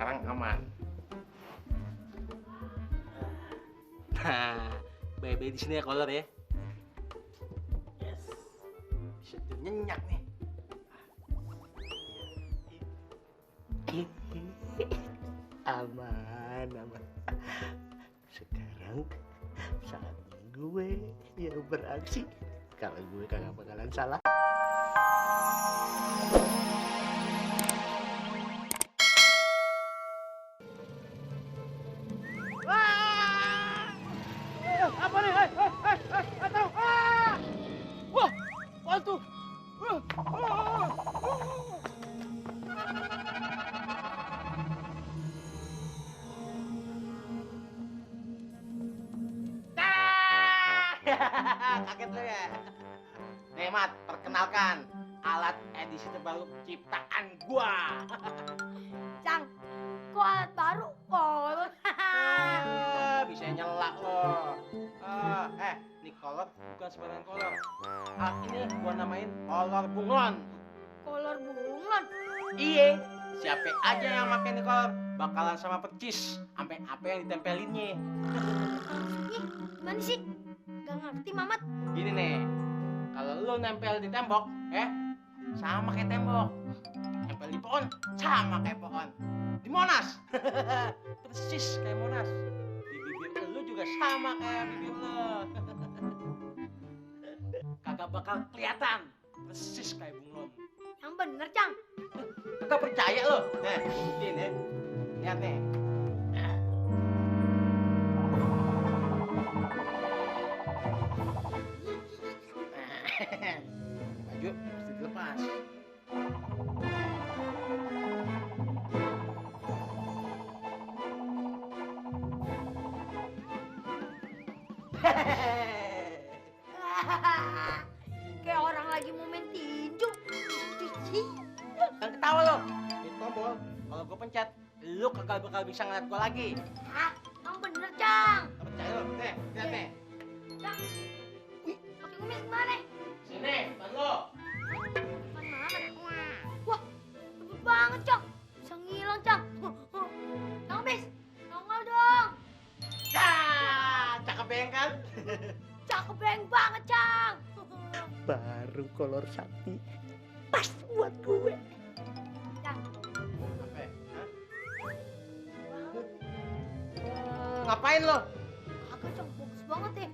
sekarang aman. Nah, bebe di sini ya kolor ya. Yes. Bisa nyenyak nih. Aman, aman. Sekarang saatnya gue yang beraksi. Kalau gue kagak bakalan salah. Apa nih? Atau wah, palsu. Kaget lu ya. Nih Mat, perkenalkan alat edisi terbaru ciptaan gua. Cang, kok alat baru? Kolor. Bisa nyelak lo. Nih kolor bukan sembarangan kolor. Alat ini gua namain kolor bunglon. Kolor bunglon. Iye, siapa aja yang pakai nih kolor bakalan sama percis sampai apa yang ditempelinnya. Ih, gimana sih? Gak ngerti, Mamat. Gini nih, kalau lu nempel di tembok, sama kayak tembok. Nempel di pohon, sama kayak pohon. Di Monas, persis kayak Monas. Di bibir lu juga sama kayak bibir lu. Kagak bakal kelihatan, persis kayak bunglon. Yang bener, Cang. Kagak percaya lu? Nih, buktiin ya. Lihat nih. Baju mesti dilepas. Kayak orang lagi mau main tinju. Jangan ketawa lo. Ini tombol. Kalau gue pencet, lu kagak bakal bisa ngeliat gue lagi. Ah, yang bener, Cang. Gak percaya lo? Nih, lihat nih. Cang. Wih, pakai kumis kemana? Sini, ban lo. Mana? Wah, cepet banget, Cang. Bisa ngilang, Cang. Cang, bis. Nongol dong. Cakep ya kan? Cakep banget, Cang. Baru kolor sakti. Pas buat gue. Cang, Apa? Hah? Ngapain lo? agak Cang, bagus banget ya.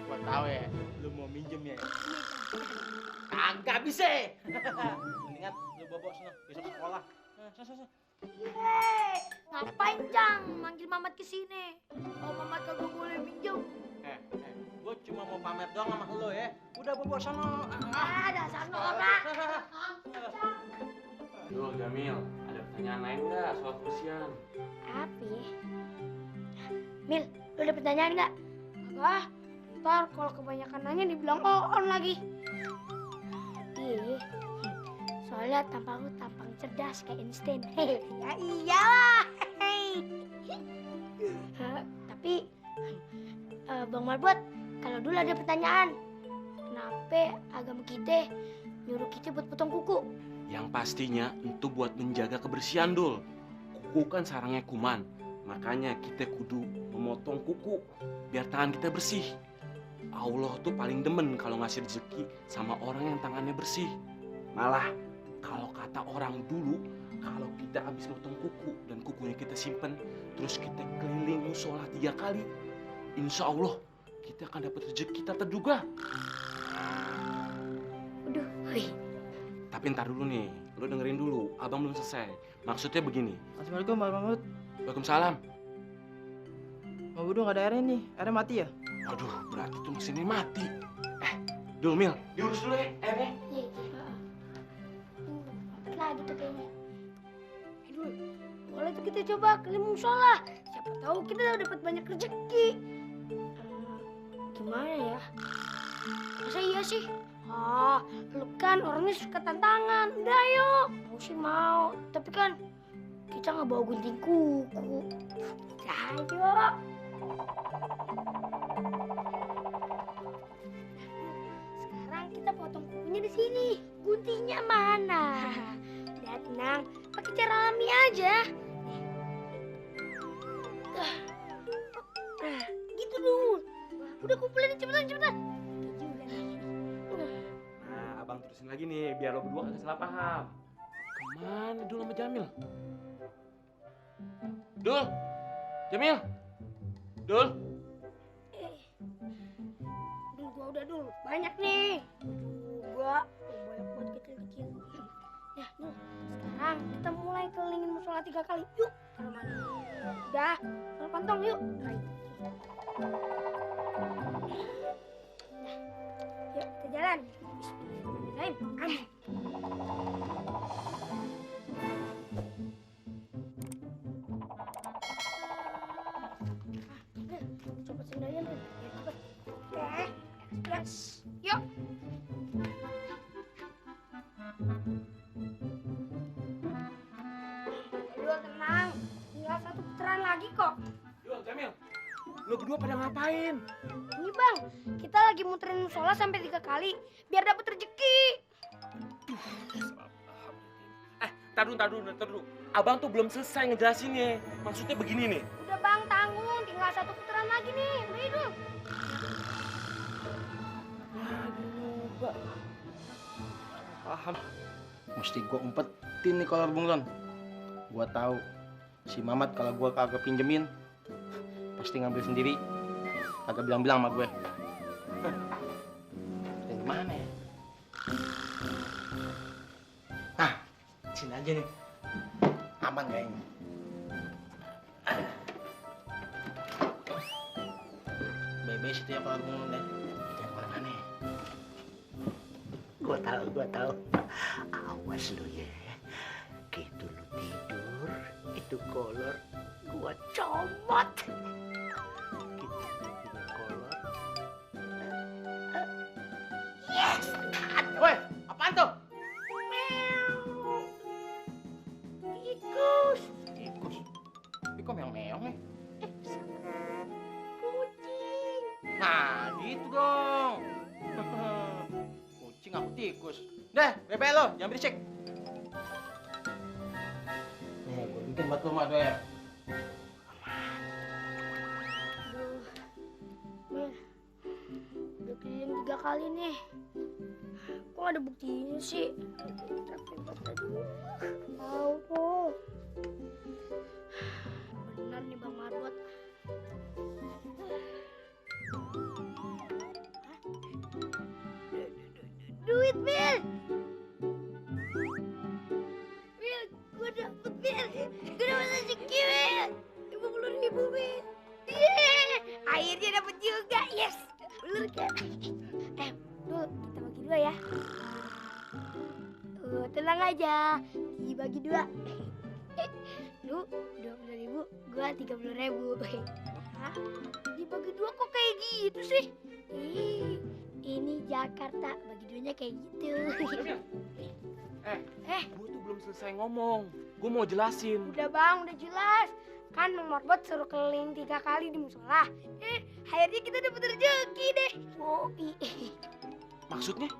Gua tahu ya, lu mau minjem ya. Iya, Cang. Kagak bisa. Mendingan lu bobo sana, besok sekolah. Sana. Yeay, ngapain Cang manggil Mamat ke sini? Kalau Mamat kagak boleh minjem. Gua cuma mau pamer doang sama lu ya. Udah bobo sana. Dasar norak. Duh, Jamil, ada pertanyaan lain nggak soal kebersihan? Apa ya? Mil, lu ada pertanyaan nggak? Kagak. Ntar kalau kebanyakan nanya dibilang on lagi. Iya. Soalnya tampang lu tampang cerdas kayak Einstein. Ya iyalah. Tapi Bang Marbot, kalau dulu ada pertanyaan, kenapa agama kita nyuruh kita buat potong kuku? Yang pastinya itu buat menjaga kebersihan, Dul. Kuku kan sarangnya kuman. Makanya kita kudu memotong kuku biar tangan kita bersih. Allah tuh paling demen kalau ngasih rezeki sama orang yang tangannya bersih. Malah kalau kata orang dulu, kalau kita habis motong kuku dan kukunya kita simpen, terus kita keliling musola 3 kali, insya Allah kita akan dapat rezeki tak terduga. Waduh, wih. Tapi ntar dulu nih, lu dengerin dulu, abang belum selesai. Maksudnya begini. Assalamualaikum Bang Mahmud. Waalaikumsalam. Mau Budu nggak ada airnya nih? Airnya mati ya? Aduh, berarti tuh mesinnya mati. Dul, Mil, diurus dulu ya airnya. Iya, lagi tuh kayaknya. Aduh, boleh tuh kita coba keliling musola. Siapa tahu kita dapat banyak rezeki. Gimana ya? Masa iya sih? Lu kan orangnya suka tantangan. Udah yuk. Mau sih mau. Tapi kan kita nggak bawa gunting kuku. Ayo. Sekarang kita potong kukunya di sini. Guntingnya mana? Udah tenang. Pakai cara alami aja. Udah kumpulin cepetan. Juga nih. Nah, abang terusin lagi nih, biar lo berdua gak salah paham. Kemana Dul sama Jamil? Dul! Jamil! Dul! Gua udah dulu. Banyak nih. Gua banyak buat kecil-kecil. Ya, Dul. Sekarang kita mulai kelilingin musola 3 kali. Yuk. Kalau mana? Udah. Kalau kantong yuk. Right. Yuk, kita jalan. Bismillahirrahmanirrahim. Amin. Cepet sendirian tuh. Ya, cepet. Oke. Express. Yuk. Aduh, tenang. Tinggal 1 putaran lagi kok. Dul, Jamil! Lo berdua pada ngapain? Ini bang, kita lagi muterin musola sampai 3 kali biar dapat rezeki. Tar dulu. Abang tuh belum selesai ngejelasinnya. Maksudnya begini nih. Udah bang, tanggung. Tinggal 1 putaran lagi nih. Udah itu. Paham. Mesti gua umpetin nih kolor bunglon. Gua tahu si Mamat kalau gua kagak pinjemin pasti ngambil sendiri. Kagak bilang-bilang sama gue. Dari mana ya? Nah, sini aja nih. Aman kayaknya. Bebe situ ya kolor bunglon deh. Jangan kemana-mana. Gua tahu. Awas lu ya. Gitu lu tidur, itu kolor gua comot. Gitu tidur kolor. Yes. Woi, apaan tuh? Tikus. Tikus. Tapi kok meong-meong nih? Kucing. Nah, gitu dong. Kucing aku tikus. Deh, bebe lo, jangan berisik. Nih, gue bikin buat lo mah ya. Aduh, Mil, udah keliling 3 kali nih. Kok gak ada buktinya sih? Capek banget dulu. Tahu tuh. Benar nih Bang Marbot. Duit, Mil! Mil, gue dapet, Mil! Gue dapet rezeki, Mil! 50.000, Mil! Yeay! Akhirnya dapet juga, yes! Bener kan? Dul, kita bagi 2 ya. Tenang aja, dibagi 2. Lu 20.000, gua 30.000. Hah? Dibagi 2 kok kayak gitu sih? Ih, ini Jakarta, bagi 2-nya kayak gitu. Jamil! Gue tuh belum selesai ngomong. Gue mau jelasin. Udah bang, udah jelas. Kan Bang Marbot suruh keliling 3 kali di musola. Akhirnya kita dapet rezeki deh. Woi. Maksudnya?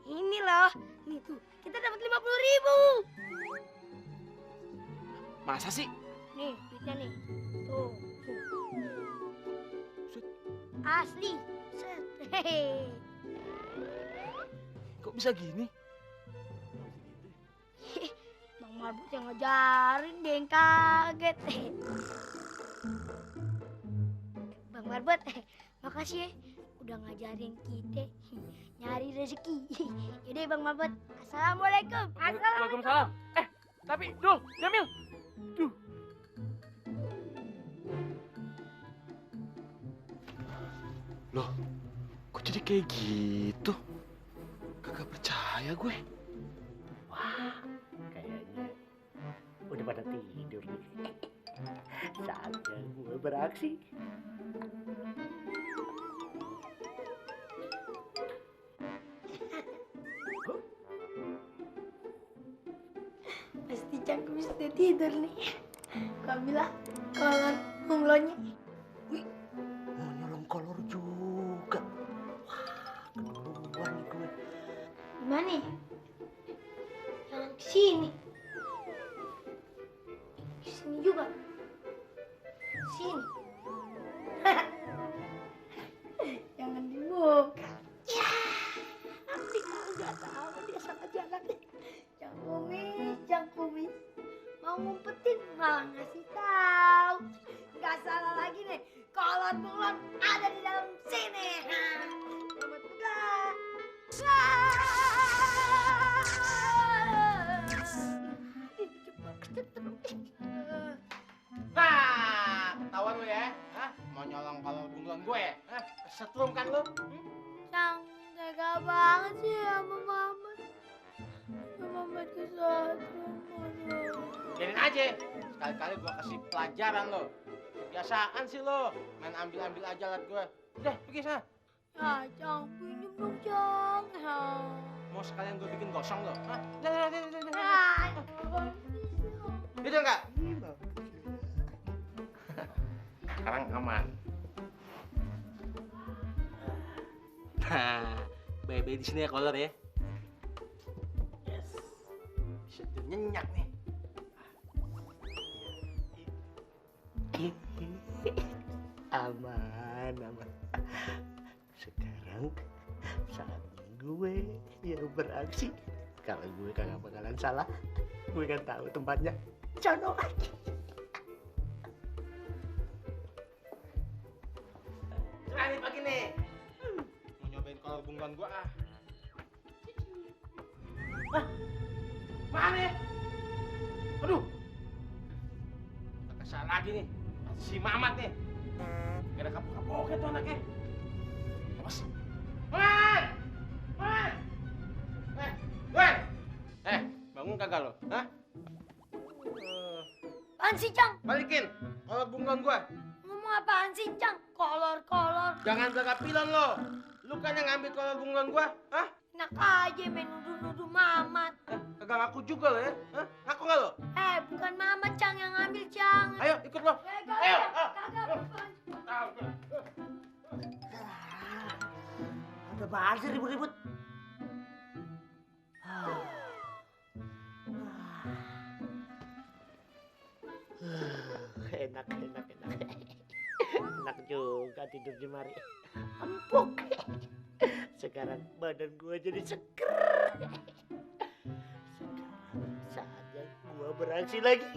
Ini loh. Nih tuh, kita dapat 50.000. Masa sih? Nih, duitnya nih. Tuh. Set. Asli. Set. Hehehe. Kok bisa gini? Bang Marbot yang ngajarin, dia yang kaget. Bang Marbot, makasih ya udah ngajarin kita nyari rezeki. Yaudah Bang Marbot, assalamualaikum. Waalaikumsalam. Tapi Dul, Jamil. Duh. Loh, kok jadi kayak gitu? Kagak percaya gue. Kayaknya udah pada tidur nih. Saatnya gue beraksi. Pasti cangkem sudah tidur nih. Kau bilang kolor bunglonnya. Mau nyolong kolor juga. Wah, keduluan nih gue. Gimana nih? Jangan kesini. Kesini juga. Sini. ngasih tahu. Nggak salah lagi nih. Kolor bunglon ada di dalam sini. Selamat tinggal. Nah, ketahuan lu ya. Hah? Mau nyolong kolor bunglon gue ya? Hah? Setrum kan lu? Cang, tega banget sih sama Mamat. Mamat kesatrum. Biarin aja. Sekali-kali gue kasih pelajaran lo. Kebiasaan sih lo. Main ambil-ambil aja alat gue. Udah, pergi sana. Ya, Cang, pinjem dong, Cang. Ya. Mau sekalian gue bikin gosong lo. Hah? Udah. Ay, Gitu enggak? Sekarang aman. Nah, bebe di sini ya kolor ya. Yes. Bisa nyenyak nih. Aman. Sekarang saatnya gue yang beraksi. Kalau gue kagak bakalan salah, gue kan tahu tempatnya. Cono aja. Cerah nih pagi nih. Mau nyobain kolor bunglon gua ah. Hah? Mana? Aduh. Kesal lagi nih. Si Mamat nih. Gak ada kapok-kapoknya tuh anaknya. Awas. Wan! Bangun kagak lo? Hah? apaan sih, Cang? Balikin kolor bunglon gua. Ngomong apaan sih, Cang? Kolor. Jangan belakang pilon lo. Lu kan yang ngambil kolor bunglon gua. Hah? Enak aja main nuduh-nuduh Mamat. Kagak ngaku juga lo ya? Hah? Ngaku nggak lo? Bukan Mamat, Cang, yang ngambil, Cang. Ayo ikut lo. Ayo. Kagak. Ada bahas sih ribut-ribut. Enak. Enak juga tidur di mari. Empuk. Sekarang badan gue jadi seger. Sekarang saatnya gue beraksi lagi.